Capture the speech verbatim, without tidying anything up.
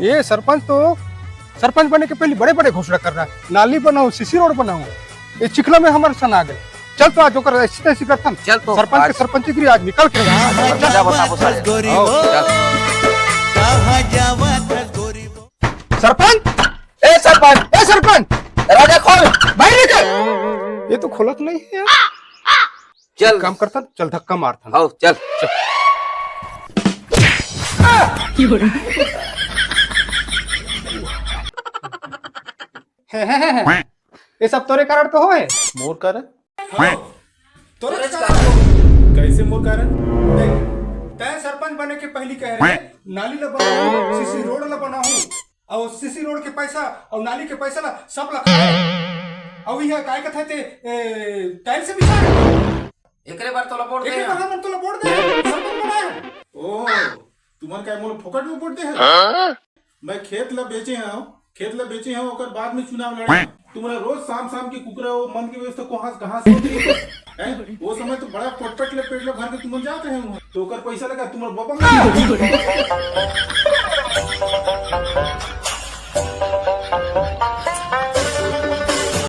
ये सरपंच तो सरपंच बनने के पहले बड़े बड़े घोषणा कर रहा है, नाली बनाओ, सीसी रोड बनाओ। ये चिखला में हमारे सन आ गए। चल तो आज ओकर ऐसी तैसी करथन। चल तो सरपंच के आज। सरपंचगिरी आज निकल के। मजा बताबो साले। आओ, चल। सरपंच, ए सरपंच, ए सरपंच, दरवाजा खोल। बाहर निकल। ये तो खोलत नहीं है यार। चल। काम करथन, चल धक्का मारथन। आओ, चल। ये सब तोरे कारण तो होए। मोर कारण? तोरे कारण। कैसे मोर कारण? देख, तैं सरपंच बने के पहली कह रहे, नाली ला बनाहूँ, सीसी रोड ला बनाहूँ, और सीसी रोड के पैसा और नाली के पैसा ला सब ला खाए। और यह काय कथे ते, ए, टाइल्स बिछा। एकरे बर तोला वोट दे एकरे बर हन। हमन तोला वोट दे, सरपंच बनाए। ओ, तुमन काय मोला फोकट में वोट दे हव? मैं खेत ला बेचे हव, खेत ला बेचे हव, ओकर बाद में चुनाव लड़े हव। तुम्हर रोज शाम शाम के कुकरा वो मन के व्यवस्था कहाँ, कहाँ से होती है? हैं? वो समय तो बड़ा पटपट ले पेट ला भर के तुमन जात रहे हो, तो ओकर पैसा लगा तुम्हर बाबा में।